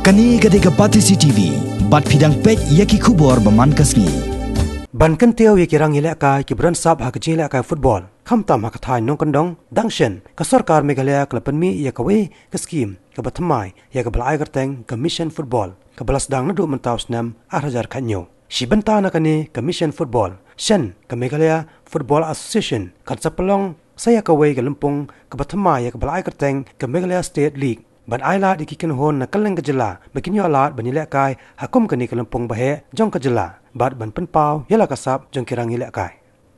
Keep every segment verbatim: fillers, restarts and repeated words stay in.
Kane ka dei ka Batesi T V, bad phi dang peit ïa ki khubor ba man ka sngi. Ban kyntiew ïa ki rang ïalehkai kiba don sap ha ka jingïalehkai football, khamtam ha ka thaiñ nongkyndong, dang shen ka sorkar Meghalaya ka la pynmih ïa kawei ka skhim kaba thymmai ïa kaba la ai kyrteng ka Mission Football, kaba la sdang naduh mynta u snem ar hajar khathynñiew. Shi bynta na kane ka Mission Football, shen ka Meghalaya Football Association kan sa pynlong sa ïa kawei ka lympung kaba thymmai ïa kaba la ai kyrteng ka Meghalaya State League, ban ai lad ïa ki kynhun na kylleng ka jylla ba kin ïoh lad ban ïalehkai ha kum kane ka lympung ba heh jong ka jylla, bad ban pynpaw ïa la ka sap jong ki rang ïalehkai.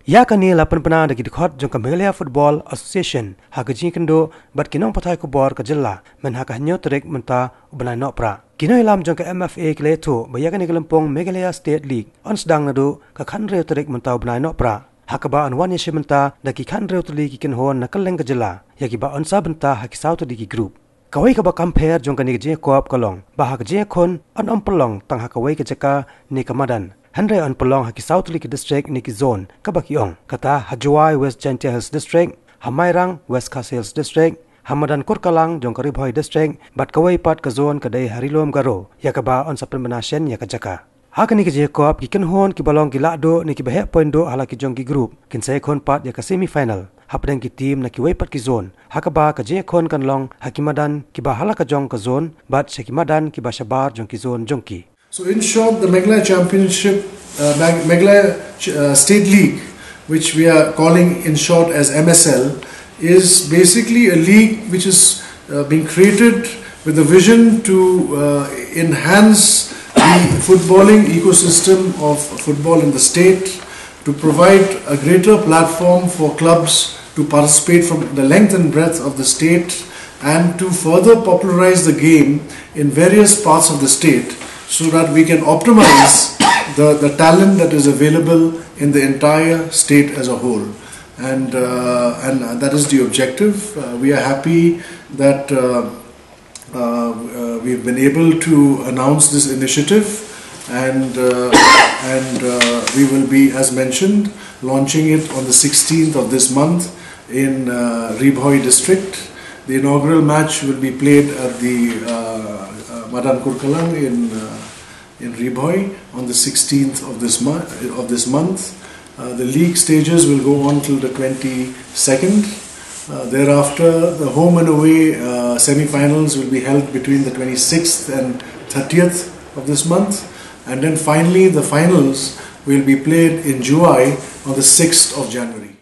Ïa kane la pynbna da ki dkhot jong ka Meghalaya Football Association ha ka jingïakynduh bad ki nongpathai khubor ka jylla, myn ha ka hynñiew tarik mynta u bnai Nohprah. Ki nongïalam jong ka M F A ki la ïathuh ba ïa kane ka lympung Meghalaya State League yn sdang naduh ka khathynriew tarik mynta u bnai Nohprah, ha kaba yn wan ïashim bynta da ki khathynriew tylli ki kynhun na kylleng ka jylla, ïa kiba yn sa bynta ha ki saw tylli ki group. Kawei kaba kham pher jong kane ka jingïakop ka long ba ha ka jingïakhun yn ym pynlong tang ha kawei ka jaka ne ka madan, hynrei yn pynlong ha ki saw tylli ki district ne ki zone, kaba ki ong, kata ha Jowai, West Jaintia Hills District, ha Mairang, West Khasi Hills District, ha madan Kurkalang jong ka Ri Bhoi District, bad kawei pat ka zone ka dei ha Ri Lum Garo, ïa kaba yn sa pynbna shen ïa ka jaka. Ha kane ka jingïakop, ki kynhun kiba long ki lahduh ne kiba heh point duh ha la ki jong ki group kin sa ïakhun pat ïa ka semi final hapdeng ki team na kiwei pat ki zone, ha kaba ka jingïakhun kan long ha ki madan kiba ha la ka jong ka zone bad sha ki madan kiba shabar jong ki zone jong ki. So in short, the Meghalaya Championship, uh, Meg- Meghalaya Ch- uh, State League, which we are calling in short as M S L, is basically a league which is uh, being created with a vision to uh, enhance the footballing ecosystem of football in the state, to provide a greater platform for clubs to participate from the length and breadth of the state, and to further popularize the game in various parts of the state, so that we can optimize the, the talent that is available in the entire state as a whole. And, uh, and that is the objective. Uh, we are happy that uh, uh, uh, we've been able to announce this initiative, and, uh, and uh, we will be, as mentioned, launching it on the sixteenth of this month in uh, Ri Bhoi district. The inaugural match will be played at the uh, uh, Madan Kurkalang in uh, in Ri Bhoi on the sixteenth of this month. Of this month. Uh, the league stages will go on till the twenty-second. Uh, thereafter, the home and away uh, semi-finals will be held between the twenty-sixth and thirtieth of this month, and then finally the finals will be played in Jowai on the sixth of January.